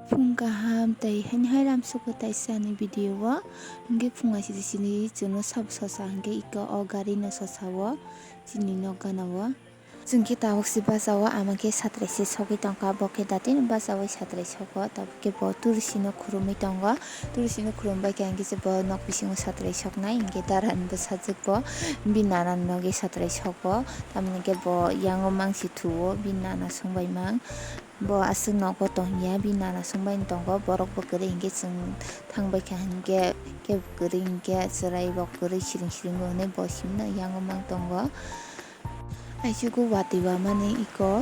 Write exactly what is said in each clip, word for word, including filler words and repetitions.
Phung kaham tei haini hai ram suko taisa ni video o. Hingke phung aisidi sini chwngno sabo sosa hingke iko o gari no sosa o chini nok gana o. Chwng khe tabuk se basa o ama khe satrai se sogwi tongkha, bo khe datino basa o satrai sogo, tabuk khe bo turusi no khurumwi tongo. Turusi no khurumbai khe hingke se bo nok bisingo satrai soknai, hingke dara ni bwsajwk bo bini nana ni nogi satrai sogo, tamoni hingke bo yango mangsi thuo bini nana songbai mang. Bo aswk nogo tongya, bini nana songbai tongo, borok bo kwrwi hingke chwng thangbai kha hingke kebo kwrwi hingke chwrai rok kwrwi siring siring bo hinui bo simno yango mang tongo. Aisugo watwi wamani iko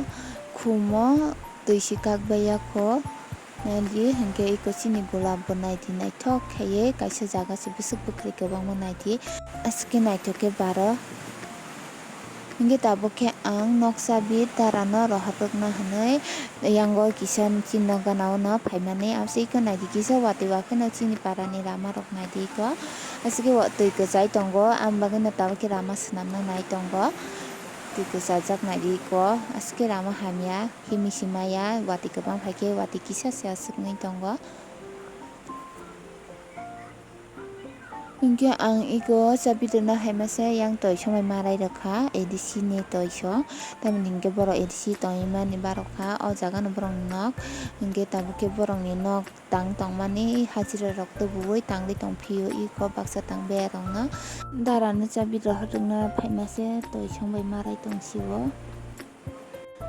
khumo twi si kak baiya kho. Naidi hingke iko chini golap bo naidi naithok khaiye kaisa jaga se bwswk bwkhrwi kwbangma naidi. Aswk khe naithok khe baro. Hingke tabuk khe ang noksa bit dara no rohorjak na hinui yango kisa chini nok gana o no phaimani. Amsai iko naidi kisa watwi wa kheno chini para ni lama rok naidi iko. Aswk khe twi kwchai tongo, ang bagwi no tabuk khe lama swnam na nai tongo. Twi kwchajak naidi iko, aswk khe lama hamya, himwi se maya, watwi kwbang phai khe watwi kisa se aswk wngwi tongo. Hingke ang iko chabi rwna hai masa yang toisong bai marai rwkha, A D C ni toisong. Tamoni hingke borok A D C tongwi mani barokha, o jaga no borok nok. Hingke tabuk khe borok ni nok tang tongmani hajira rok tubuwi tangwi tongphio, iko baksa tang bera rok no. Dara no chabi rohor rwkna phaima se toisong bai marai tongsio.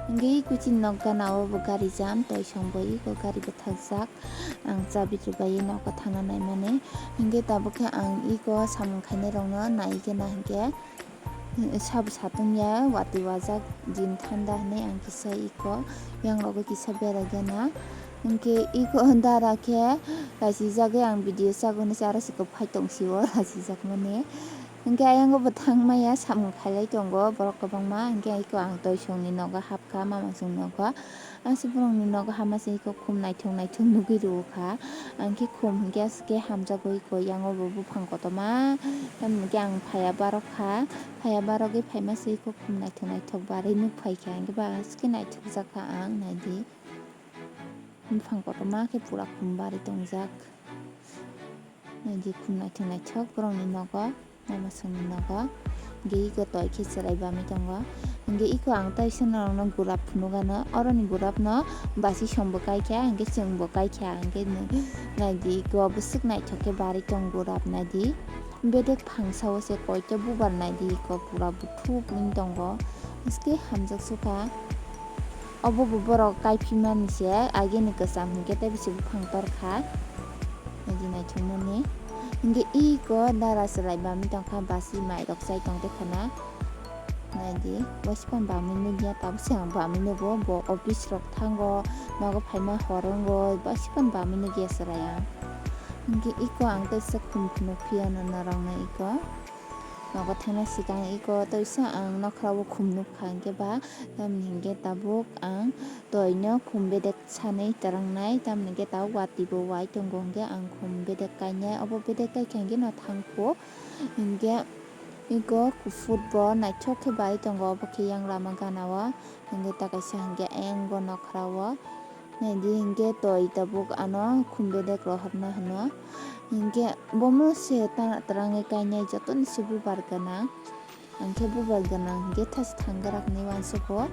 Hingke iko chini nok gana o bo gari jam, toisong bo iko gari bwthakjak. Ang chabi rwbai nogo thangna naimani. Hingke tabuk khe ang iko samung khainai rok no nai khe na hingke sabo satung ya watwi wajak din thanda hinui ang kisa iko yang rogo kisa berai gana. Hingke iko dara khe lachijagwi ang video chago hinui se aro se kwphai tongsio lachijak mani. Hingke ayang o bo thang maya samung khailai tongo borok kwbangma, hingke iko ang toisong ni nogo hapkha mama chwng nogo. Aswk borok ni nogo hama se iko khum naithok naithok nugwi rwo kha. Ang khe khum hingke aswk khe hamjagwi iko yang o bo buphang kotorma. Tamoni hingke ang phaiya barok kha, phaiya barogwi phaima se iko khum naithok naithok barwi nuk phai kha, hingke ba aswk khe naithok jak kha ang naidi. Buphang kotorma khe pura khum barwi tongjak. Naidi khum naithok naithok borokni nogo, mama songni nogo. Hingke iko toi khe chwrai bamwi tongo. Hingke iko ang tai swnamrokno gurap phunukgano, oroni gurapno basi songbo kaikha, hingke chwngbo kaikha, hingke naidi iko bwswk naithok khe barwi tong gurap naidi. Bedek phangsa o se koito bubar naidi iko pura buthuk wng tongo. Hwnkhe hamjak sukha. Obo bo borok kaiphimani se, agini kwcham hinkhe tei bisi buphang torkha. Naidi naithokmani. Hinkhe iko dara chwrai bamwi tongkha, basi mairok chai tongtwi khana. Naidi, basiphang bamwi nukya, tabuk se ang bamwi nugo, bo office rok thango, nogo phaima hor wngo, basiphang bamwi nukya chwrai ang. Hinkhe iko ang kaisa khum phunuk phiya no norokno iko. Nogo thangna swkang iko toisa ang nokhrao khum nukha hinkhe ba, tamni hinkhe tabuk ang toino khum bedek sanwi twrangnai, tamni hinkhe tabuk watwi bo wai tongo hinkhe ang khum bedek kainai, obo bedek kaikha hinkhe no thangkho hinkhe iko kuphur bo naithok khe bai tongo, obo khe yang lama gana o hinkhe ta kaisa hinkhe ayang bo nokhrao. Naidi hinkhe toi tabuk ano khum bedek rohorna hino. Hinkhe bomo se ta twrangwi kainai jotoni se bubar gwnang. Hinkhe bubar gwnang hinkhe thasi thangwrak hinwi uansukgo.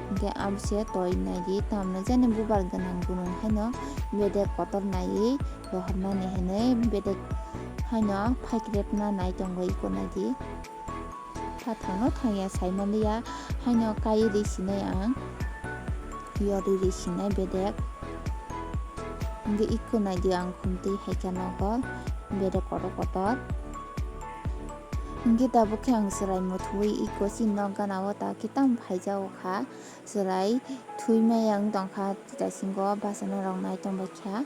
Hinkhe abo se toi naidi tamno jani bubar gwnang gunung haino bedek kotor naiwi rohornani hinwi bedek haino phaikrepna nai tongo iko naidi. Tha thangno thangya sai manliya, haino kaiwi ri sinai ang, yori ri sinai bedek. Hinkhe iko naidi ang khumtwi hai khe nogo bedek kotor kotor. Hinkhe tabuk khe ang chwrai muthuwi iko chini nok gana o ta khe tamo phaijago kha, chwrai thwi maya wng tongkha, taisingo bachana rok nai tongbai kha.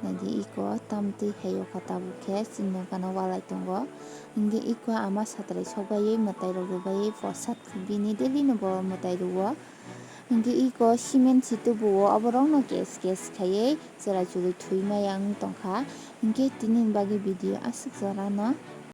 Naidi iko tamtwi hai o kha tabuk khe chini nok gana walai tongo. Hinkhe iko ama satrai sokbaiwi mwtai rok rwbaiwi bwsa bini daily no bo mwtai rwo. Hinkhe iko cement si tubuo oborokno gas gas khaiwi chwrai chwrwi thwi maya wng tongkha. Hinkhe tini bagwi video aswk jora no.